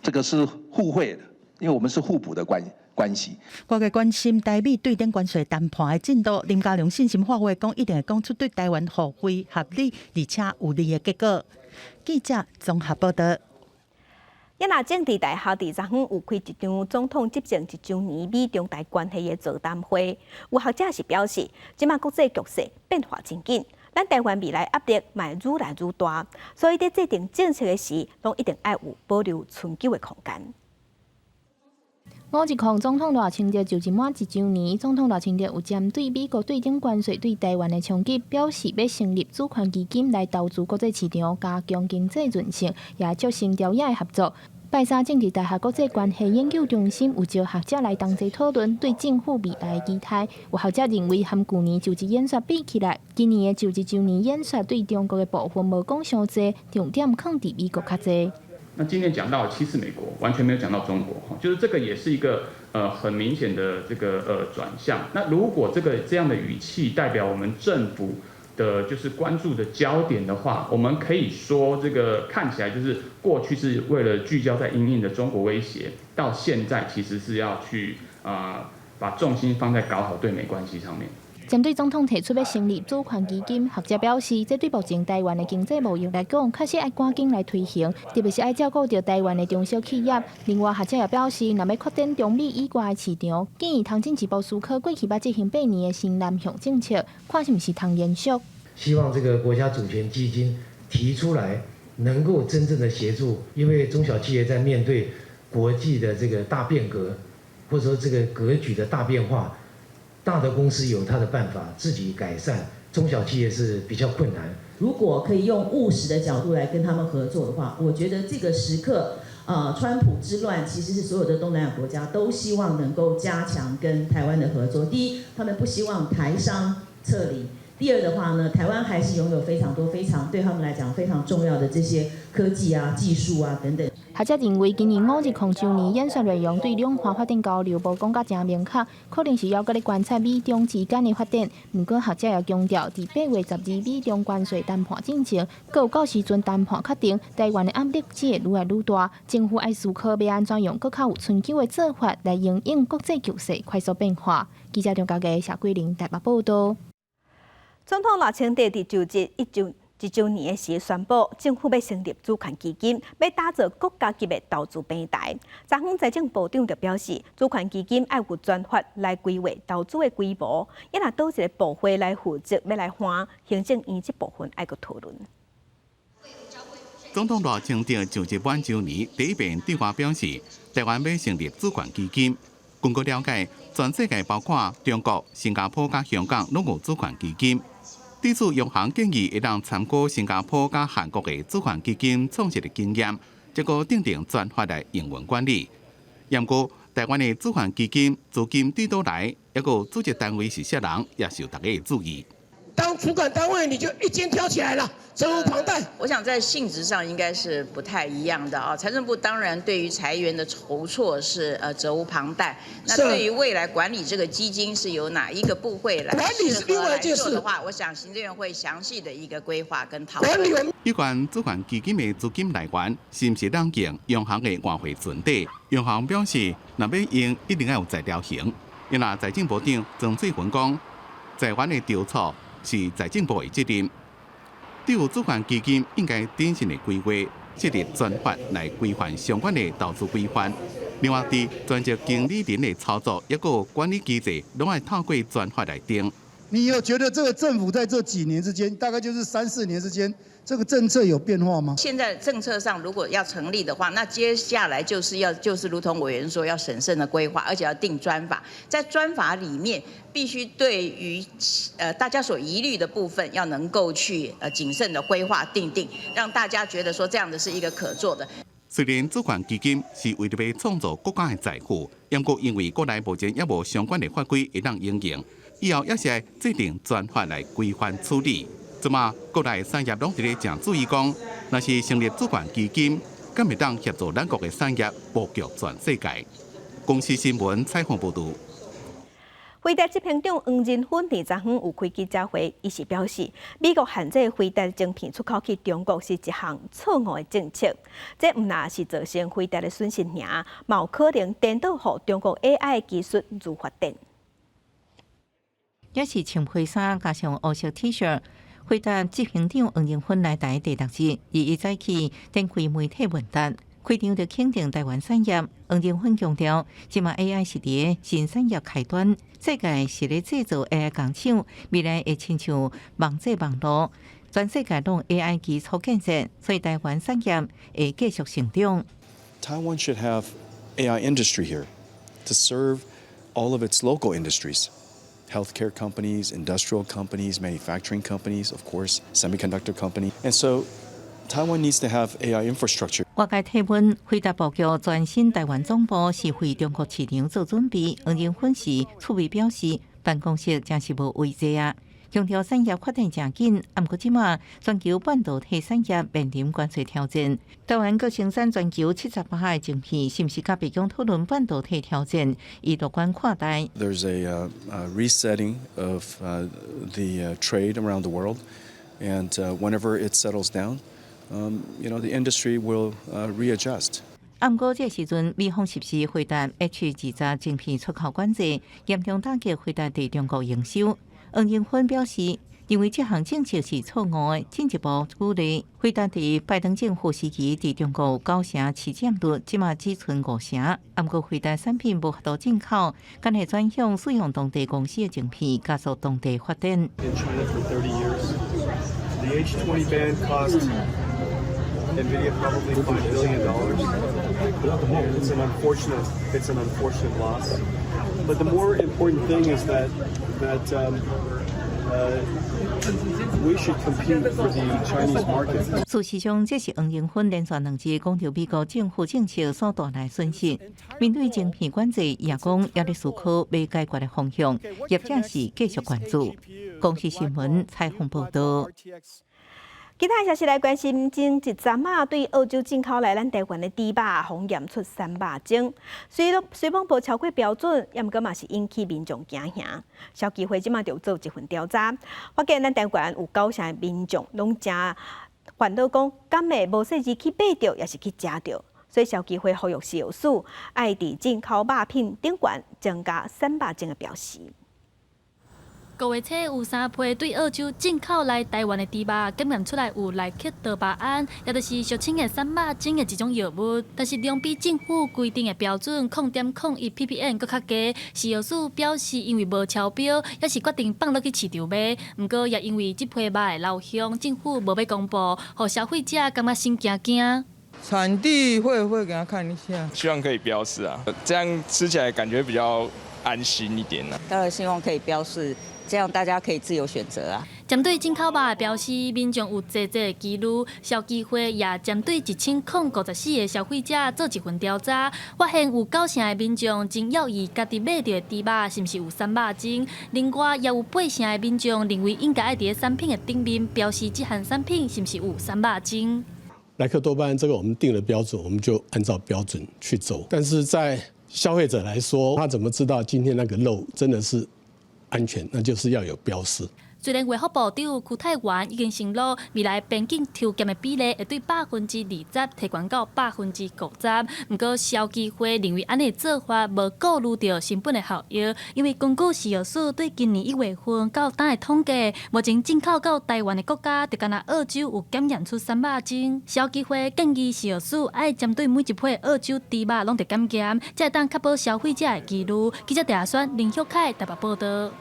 這個是互惠的，因為我們是互補的關係。外界關心台美對等關稅談判的進度，林佳龍信心發話講，一定會講出對台灣互惠合理而且有利的結果。記者綜合報道。也若政治大學佇昨昏有開一場總統執政一週年美中台關係的座談會，有學者是表示，這馬國際局勢變化真緊，咱台灣未來壓力嘛會愈來愈大，所以佇制定政策的時，攏一定愛有保留存久的空間。510總統賴清德就任滿一週年，總統賴清德有針對美國對等關稅對台灣的衝擊，表示欲成立主權基金來投資國際市場，加強經濟韌性，也促成朝野的合作。拜三政治大學國際關係研究中心有招學者來同齊討論對政府未來的期待。有學者認為，和舊年就職演說比起來，今年的就職週年演說對中國的部分無講傷濟，重點囥佇美國較濟。那今天講到七次美國，完全沒有講到中國，就是這個也是一個很明顯的這個轉向。那如果這個這樣的語氣代表我們政府的就是關注的焦點的話，我們可以說這個看起來就是過去是為了聚焦在因應的中國威脅，到現在其實是要去把重心放在搞好對美關係上面。針對總統提出欲成立主權基金，學者表示，這對目前台灣的經濟貿易來講，確實愛趕緊來推行，特別是愛照顧著台灣的中小企業。另外，學者也表示，若欲擴展中美以外的市場，建議通進一步思考過去捌執行8年的新南向政策，看是毋是通延續。希望這個國家主權基金提出來，能夠真正的協助，因為中小企業在面對國際的這個大變革，或者說這個格局的大變化。大的公司有他的辦法自己改善，中小企業是比較困難。如果可以用務實的角度來跟他們合作的話，我覺得這個時刻，川普之亂其實是所有的東南亞國家都希望能夠加強跟台灣的合作。第一，他們不希望台商撤離；第二的話呢，台灣還是擁有非常多、非常對他們來講非常重要的這些科技啊、技術啊等等。學者認為，今年五二零週年演說內容對兩岸發展交流無講甲誠明確，可能是猶閣咧觀察美中之間的發展。毋過學者也強調，佇8月12美中關稅談判進前，閣有到時陣談判確定，台灣的壓力只會愈來愈大。政府愛思考欲按怎用閣較有春秋的做法來因應國際局勢快速變化。記者張家傑、謝桂玲台北報導。總統賴清德佇就職一週年的時宣布，政府欲成立主權基金，欲打造國家級的投資平台。昨昏財政部長就表示，主權基金愛有專法來規劃投資的規模，抑若佗一個部會來負責，欲來換行政院這部分愛閣討論。總統賴清德就職滿週年，第一遍對外表示，台灣欲成立主權基金。根據了解，全世界包括中國、新加坡佮香港，攏有主權基金。對此，央行建議會當參考新加坡佮韓國的主權基金創設的經驗，這個訂定專法來營運管理。毋過，台灣的主權基金資金佇佗來，抑閣組織單位是啥人，也受大家的注意。當主管單位，你就一肩挑起來了，責無旁貸。我想在性質上應該是不太一樣的啊。財政部當然對於財源的籌措是責無旁貸。那對於未來管理這個基金是由哪一個部會來管理是另外一件事的話，我想行政院會詳細的一個規劃跟討論。有關主權基金的資金來源，是毋是當用央行的外匯存底？央行表示，若欲用，一定愛有在條型。因為財政部長曾翠雲講，財源的籌措是財政部的責任。對於主權基金應該謹慎的規劃，設立專法來規範相關的投資規範。另外，佇專職經理人的操作，抑閣管理機制，攏愛透過專法來定。你有覺得這個政府在這幾年之間，大概就是三四年之間，這個政策有變化嗎？現在政策上如果要成立的話，那接下來就是要就是如同委員說，要審慎的規劃，而且要定專法，在專法裡面必須對於大家所疑慮的部分，要能夠去謹慎的規劃訂定，讓大家覺得說這樣的是一個可做的。雖然主權基金是為著欲創造國家的財富，毋過因為國內目前猶無相關的法規會當應用，以後也是愛制定專法來規範處理。這馬國內產業攏佇咧誠注意講，若是成立主權基金，敢會當協助咱國的產業布局全世界。公視新聞採訪報導。輝達執行長黃仁勳佇昨昏有開記者會，伊是表示，美國限制輝達晶片出口去中國是一項錯誤的政策，這毋但是造成輝達的損失爾，嘛有可能顛倒予中國 AI 技術如發展。也是穿灰衫加上烏色 T 恤，輝達執行長黃仁勳來台第六日，伊一早起展開媒體問答。開場就肯定台灣產業，黃仁勳強調，這馬 AI 是佇新產業開端，世界是咧製造 AI 工廠，未來會親像網際網路，全世界攏 AI 基礎建設，所以台灣產業會繼續成長。 Taiwan should have AI industry here to serve all of its local industries, healthcare companies, industrial companies, manufacturing companies, of course, semiconductor company. And so Taiwan needs to have AI infrastructure. 外界提問，輝達布局全新台灣總部是為中國市場做準備。黃仁勳時趣味表示，辦公室誠是無位坐啊。強調產業發展誠緊，毋過這馬全球半導體產業面臨關稅挑戰，台灣閣生產全球78%的晶片，是毋是佮白宮討論半導體挑戰？伊樂觀看待。 There's a resetting of the trade around the world, and whenever it settles down, the industry will readjust. 毋過這時陣，美方實施輝達 H20晶片出口管制，嚴重打擊輝達佇中國營收。黃仁勳表示，認為這項政策是錯誤的，進一步鼓勵輝達佇拜登政府時期佇中國九成市佔率，這馬只賰五成。毋過輝達產品無法度進口，敢會轉向使用當地公司的晶片，加速當地發展。 In China for 30 years, the H20 ban cost NVIDIA probably $5 billion. It's an unfortunate loss. But the more important thing is that We should compete for the Chinese market. 事實上，這是黃仁勳連續兩日講著美國政府政策所帶來損失。面對晶片管制，也講猶咧思考欲解決的方向，業者是繼續關注。公視新聞採訪報道。其他消息來關心，前一陣仔對澳洲進口來咱台灣的豬肉，予驗出三肉精，雖雖罔無超過標準，也毋過嘛是引起民眾驚嚇。消基會這馬就做一份調查，發現咱台灣有九成的民眾攏誠煩惱，講敢會無細膩去買著，抑是去食著。所以消基會呼籲食藥署愛佇進口肉品頂懸增加三肉精的標示。五月初有三批對澳洲進口來台灣的豬肉檢驗出來有萊克多巴胺，也就是俗稱的三肉精的一種藥物。但是量比政府規定的標準0.01 ppm 閣較低。食藥署表示，因為無超標，猶是決定放落去市場賣。毋過也因為這批肉的流向，政府無欲公布，予消費者感覺心驚驚。產地會給他看一下，希望可以標示啊，這樣吃起來感覺比較安心一點啊。當然希望可以標示。這樣大家可以自由選擇啊。針對進口肉的標示，民眾有濟濟的疑慮。消基會也針對1054個消費者做一份調查，發現有九成的民眾真猶豫家己買著的豬肉是毋是有三肉精。另外，也有八成的民眾認為應該愛佇咧產品的頂面標示這項產品是毋是有三肉精。萊克多巴胺這個我們定了標準，我們就按照標準去走。但是在消費者來說，他怎麼知道今天那個肉真的是安全？那就是要有標示。雖然衛福部長邱泰源已經承諾，未來邊境抽檢的比例會對20%提懸到50%，毋過消基會認為按呢做法無顧慮著成本的效益，因為根據食藥署對今年1月份到今的統計，目前進口到台灣的國家，就干焦澳洲有檢驗出三肉精。消基會建議食藥署愛針對每一批澳洲豬肉攏著檢驗，才會當確保消費者的疑慮。記者鄭選林旭凱台北報道。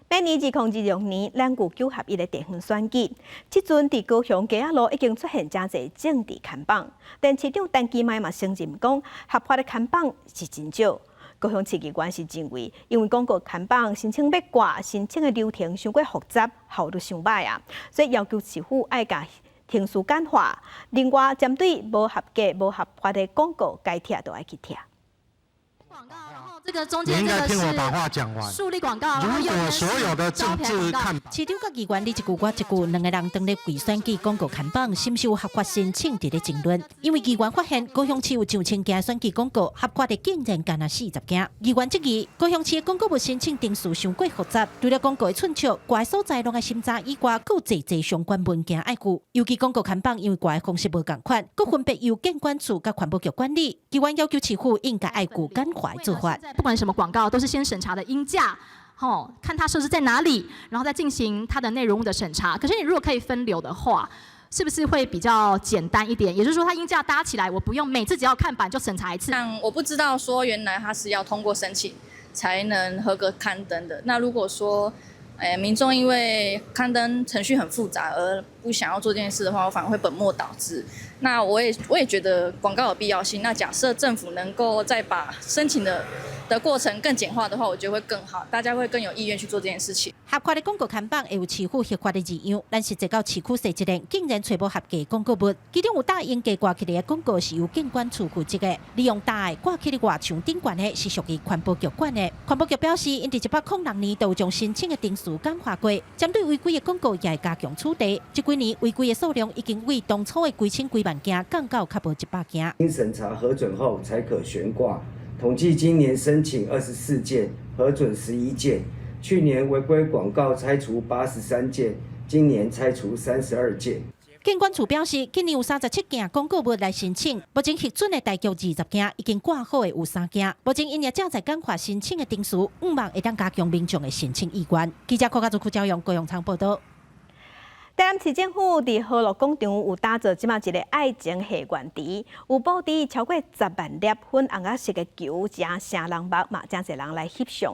明年2026年，咱有九合一的地方選舉。這陣佇高雄街仔路已經出現誠濟政治看板，但市長陳其邁嘛承認講，合法的看板是真少。高雄市議員是認為，因為廣告看板申請欲掛，申請的流程傷過複雜，效率傷䆀啊，所以要求市府愛共程序簡化。另外，針對無合格、無合法的廣告，該拆就愛去拆。這個中間這個是樹立廣告，如果所有的政治看市長佮議員，你一句我一句，兩个人當咧為選舉廣告看板，是毋是有合法申請佇咧爭論？因為議員發現高雄市有上千件選舉廣告，合法的竟然干焦40件。議員質疑高雄市的廣告物申請程序傷過複雜，除了廣告的寸尺、掛的所在攏愛審查以外，閣有濟濟相關文件愛顧。尤其廣告看板因為掛的方式無仝款，閣分別由建管處佮環保局管理。議員要求市府應該愛顧簡化的做法。不管什麼廣告，都是先審查的鷹架，吼，看它設置在哪裡，然後再進行它的內容物的審查。可是你如果可以分流的話，是不是會比較簡單一點？也就是說，它鷹架搭起來，我不用每次只要看板就審查一次。但我不知道說原來它是要通過申請才能合格刊登的。那如果說，民眾因為刊登程序很複雜而不想要做這件事的話，我反而會本末倒置。那我也覺得廣告有必要性。那假設政府能夠再把申請的過程更簡化的話，我覺得會更好，大家會更有意願去做這件事情。合法的廣告看板會有市府核發的字樣，但實際到市區踅一輪，竟然揣無合格廣告物。其中有大鷹架掛起來的廣告是由建管處負責的，利用大的掛起佇外牆頂懸的是屬於環保局管的。環保局表示，𪜶佇106年都有將申請的程序簡化過，針對違規的廣告也會加強處罰。這幾年違規的數量已經為當初的幾千幾萬件降到較無100件。經審查核准後才可懸掛。統計今年申請24件，核准11件。去年違規廣告拆除83件，今年拆除32件。建管處表示，今年有37件廣告物來申請，目前核准的大約20件，已經掛好的有三件。目前𪜶也正在簡化申請的程序，向望會當加強民眾的申請意願。記者柯家祖、柯昭陽、高永昌報道。台南市政府佇河樂廣場有打造這馬一个愛情戲園池，有布置超過10萬粒粉紅仔色的球，誠爍人目，嘛誠濟人來翕相。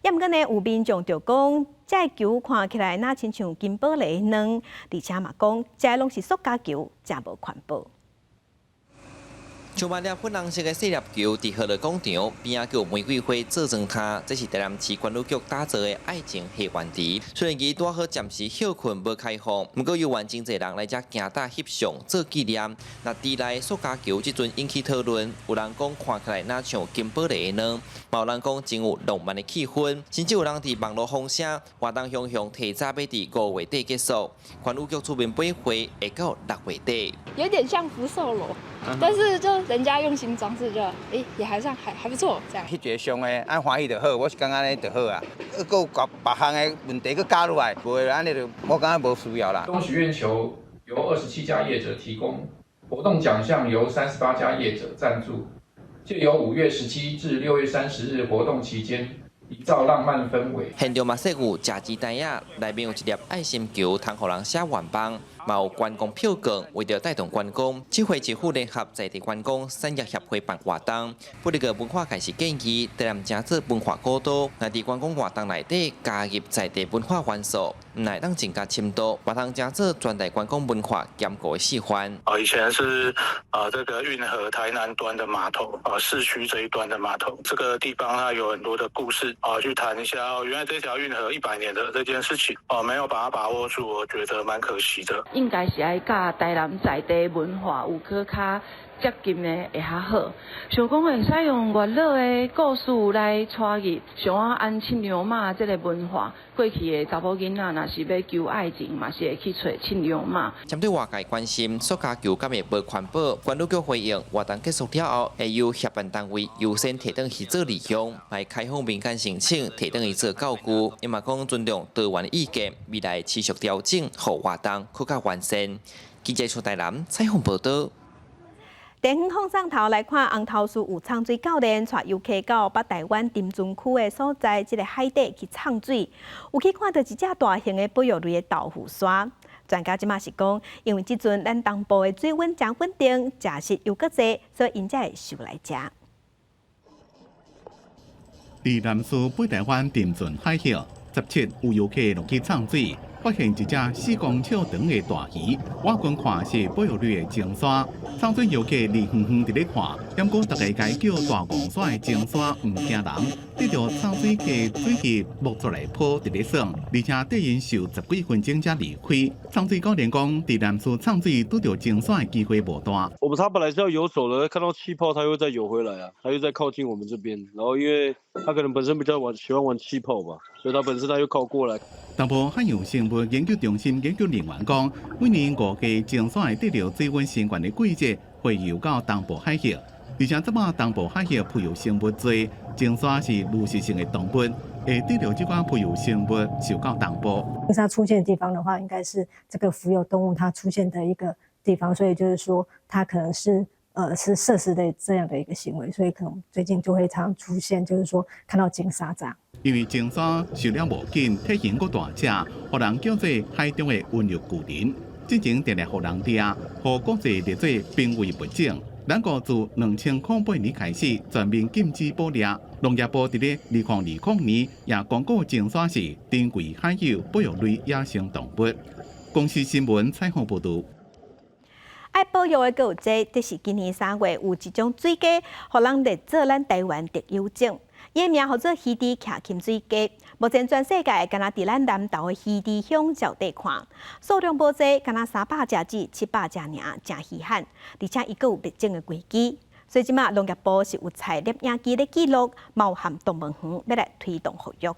猶毋過呢，有民眾就講，這个球看起來若親像金寶梨卵，而且嘛講，這攏是塑膠球，誠無環保。上萬粒粉紅色的細粒球佇河樂廣場邊仔閣有玫瑰花做裝塔，這是台南市觀旅局打造的愛情花園池。雖然伊拄好暫時歇睏無開放，毋過猶原真濟人來遮行搭翕相做紀念。那池內塑膠球這陣引起討論，有人講看起來若像金寶麗的卵，嘛有人講真有浪漫的氣氛，甚至有人佇網路風聲活動雄雄提早欲佇5月底結束。觀旅局出面買貨會到6月底。有點像福壽螺，但是就人家用心裝飾，就也還算還不錯，這樣。翕一个相的，按歡喜就好，我是感覺按呢就好啊。閣有別項的問題閣加入來，無按呢就我感覺無需要啦。東許願球由27家業者提供，活動獎項由38家業者贊助，藉由5月17至6月30日活動期間，營造浪漫氛圍。現場嘛設有食雞台仔，內面有一粒愛心球，通予人寫願望，嘛有觀光票券，為著帶動觀光，這回市府聯合在地觀光產業協會辦活動。不過文化界是建議，台南成做文化古都，若佇觀光活動內底加入在地文化元素，毋但會當增加深度，嘛通成做全台觀光文化兼顧的示範。啊，以前是啊，這個運河台南端的碼頭啊，市區這一端的碼頭，這個地方它有很多的故事。啊，去談一下哦，原來這條運河100年的這件事情，哦，沒有把它把握住，我覺得蠻可惜的。應該是愛佮台南在地文化有閣較接近的會較好。想講會使用月老的故事來帶入，像我按七娘媽這個文化，過去的查某囡仔若是欲求愛情，嘛是會去揣七娘媽。針對外界關心塑膠球敢會無環保，觀旅局回應活動結束了後，會由協辦單位優先提轉去做利用，來開放民間申請提轉去做教具。伊嘛講尊重多元意見，未來持續調整，予活動閣較完善。記者出台南採訪報導。電遠放送頭來看，紅頭獅有藏水教練帶遊客到北台灣汀圳區的所在，這个海底去藏水，有去看到一隻大型的保育類的豆腐鯊。專家這馬是講，因為這陣咱東部的水溫誠穩定，食食又閣濟，所以𪜶才會泅來食。佇南勢北台灣汀圳海域，17有遊客落去藏水，發現一隻4公尺長的大魚，倚近看是保育類的鯨鯊。藏水遊客離遠遠佇咧看，毋過逐家共叫大戇鯊的鯨鯊毋驚人，對著藏水客水魚摸出來抱佇咧耍，而且綴𪜶泅十幾分鐘才離開。藏水教練講，佇南勢藏水拄著鯨鯊的機會無大。我們他本來是要游走的，看到氣泡，他又再游回來啊，他又再靠近我們這邊，然後因為他可能本身比較玩喜歡玩氣泡吧，所以他本身他又靠過來。東部海洋生物研究中心研究人員講，每年5月鯨鯊會得著水溫升懸的季節，會游到東部海域，而且這擺東部海域浮游生物濟，鯨鯊是濾食性的動物，會得著這款浮游生物泅到東部。鯨鯊出現的地方的話，應該是這個浮游動物它出現的一個地方，所以就是說它可能是攝食的這樣的一個行為，所以可能最近就會常出現，就是說看到鯨鯊這樣。因為鯨鯊食了無緊，體型閣大隻，予人叫做海中的溫柔巨人。之前定定予人掠，予國際列做瀕危物種。咱國自2008年開始全面禁止捕獵。農業部佇咧2020年也公告鯨鯊是珍貴罕有保育類野生動物。公視新聞採訪報導。愛保育的閣有這，這是今年3月有一種水雞，予人列做咱台灣特有種。伊的名號做魚池徛琴水雞。目前全世界干焦佇咱南投的魚池鄉才有得看，數量無濟，干焦300隻至700隻爾，誠稀罕。而且伊閣有滅種的危機，所以這馬農業部是有採攝影機咧記錄，嘛有和動物園欲來推動復育。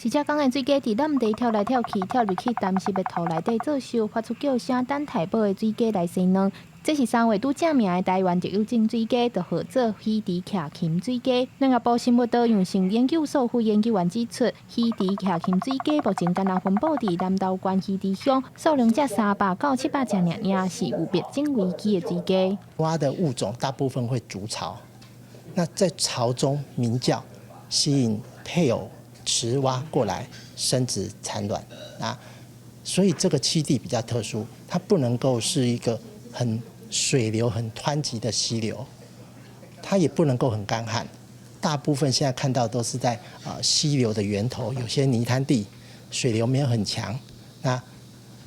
一隻公的水雞佇湳地跳來跳去，跳入去澹濕的塗內底做岫，發出叫聲，等待母的水雞來生卵。這是3月拄正名的台灣特有種水雞，就號做魚池徛琴水雞。農業部生物多樣性研究所副研究員指出，魚池徛琴水雞目前干焦分布佇南投縣魚池鄉，數量才300到700隻爾，是有滅種危機的水雞。蛙的物種大部分會築巢，那在巢中鳴叫，吸引配偶雌蛙過來生殖產卵啊，所以這個棲地比較特殊，它不能夠是一個很水流很湍急的溪流，它也不能夠很乾旱。大部分現在看到都是在溪流的源頭，有些泥灘地，水流沒有很強，那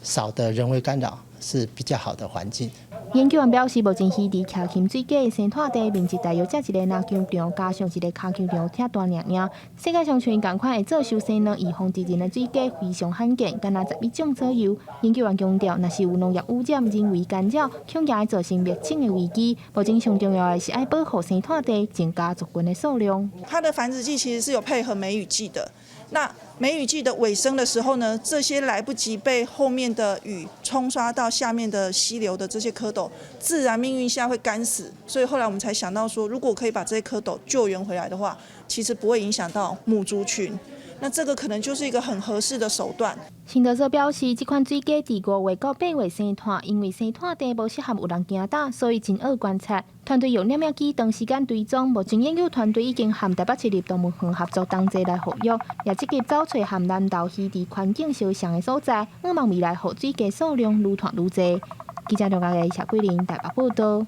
少的人為干擾是比較好的環境。研究員表示，目前魚池徛禽水雞的生態地面積大約才一个籃球場，加上一个跤球場遮大爾爾。世界上像仝款會做受生卵預防敵人的水雞非常罕見，干焦11種左右。研究員強調，若是有農業污染、人為干擾，恐驚會造成滅種的危機。目前上重要的是愛保護生態地，增加族群的數量。它的繁殖季其實是有配合梅雨季的。那梅雨季的尾聲的時候呢，這些來不及被後面的雨沖刷到下面的溪流的這些蝌蚪，自然命運下會乾死。所以後來我們才想到說，如果可以把這些蝌蚪救援回來的話，其實不會影響到母族群。那這個可能就是一個很合適的手段。生態所表示，這款水雞佇5月到8月生湠，因為生湠地無適合有人行踏，所以真愛觀察。團隊用攝影機長時間追蹤，目前研究團隊已經和台北市立動物園合作同齊來復育，也積極找揣和南投魚池環境相像的所在，向望未來予水雞數量愈湠愈濟。記者梁家傑、謝桂玲台北報導。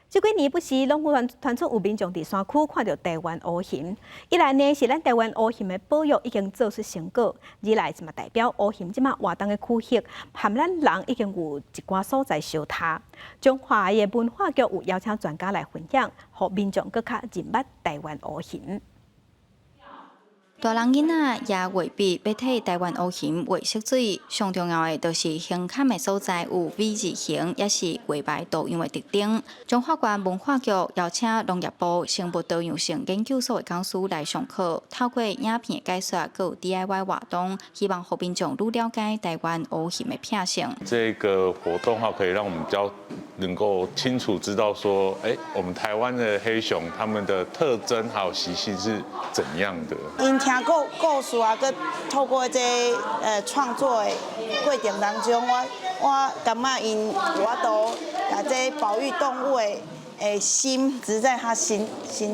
這幾年不時攏有傳出有民眾佇山區看著台灣烏熊。一來呢是咱台灣烏熊的保育已經做出成果，二來嘛代表烏熊這馬活動的區域，和咱人已經有一寡所在相疊。彰化的文化局有邀請專家來分享，予民眾閣較認捌台灣烏熊。大人囡仔也未必欲替台灣烏熊畫色水，上重要的就是胸坎的所在有 V 字形，抑是月眉圖樣的特徵。彰化縣文化局邀請農業部生物多樣性研究所的講師來上課，透過影片解說，閣有 DIY 活動，希望予民眾愈了解台灣烏熊的品性。這個活動的話，可以讓我們比較能夠清楚知道說，我們台灣的黑熊它們的特徵還有習性是怎樣的。聽故事啊，閣透過這個創作的過程當中，我感覺𪜶有法度共這保育動物的心植在他心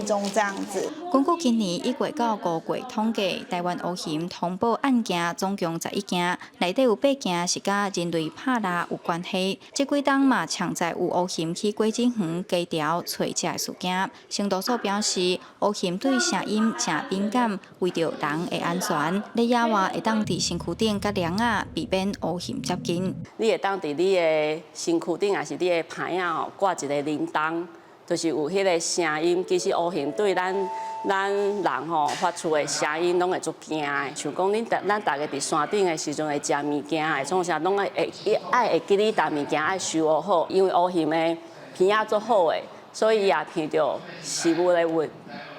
中這樣子。根據今年1月到5月統計，台灣烏熊通報案件總共11件，內底有8件是佮人類拍獵有關係。這幾冬嘛，常在有烏熊去果子園雞巢揣食的事件。生動所表示，烏熊對聲音誠敏感，為著人的安全，佇野外會當佇身軀頂佮簾仔避免烏熊接近。你會當佇你的身軀頂，抑是你的棚仔吼掛一个鈴鐺，就是有彼个聲音。其實烏熊對咱人吼發出的聲音，攏會足驚的。像講恁咱逐家佇山頂的時陣會食物件，會創啥，攏愛會愛會記得逐物件愛收好，因為烏熊的鼻仔足好的，所以伊也聞著食物的味。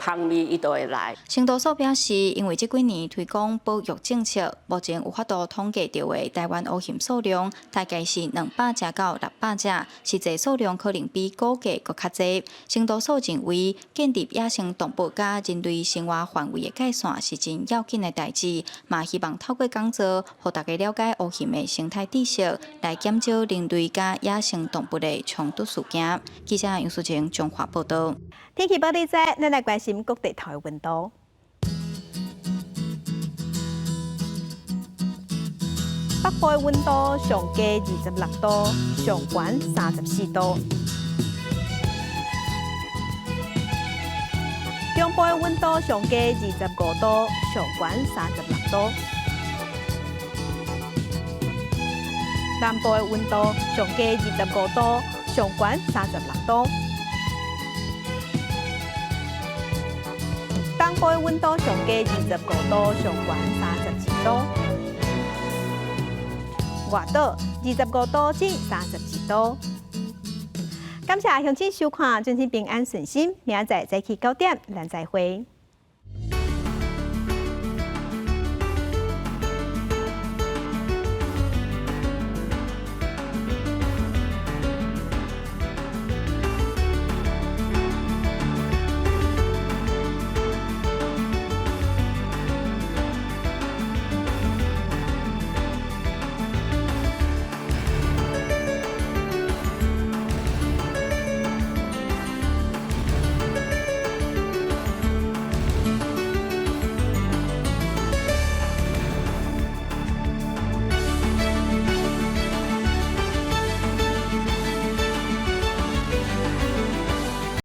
香味伊就會來。生動所表示，因為這幾年推廣保育政策，目前有法度統計著的台灣烏熊數量，大概是200隻到600隻，實際數量可能比估計閣較濟。生動所認為，建立野生動物佮人類生活範圍的界線是真要緊的代誌，嘛希望透過講座，予大家了解烏熊的生態知識，來減少人類佮野生動物的衝突事件。記者楊淑晴彰化報導。天氣報你知，咱來關心各地頭的溫度。北部的溫度上低26度，上懸34度。中部的溫度上低25度，上懸36度。南部的溫度上低25度，上懸36度。東部的溫度上低25度，上懸32度。外島25度至32度。感謝鄉親收看，祝您平安順心。明仔載早起9點，咱再會。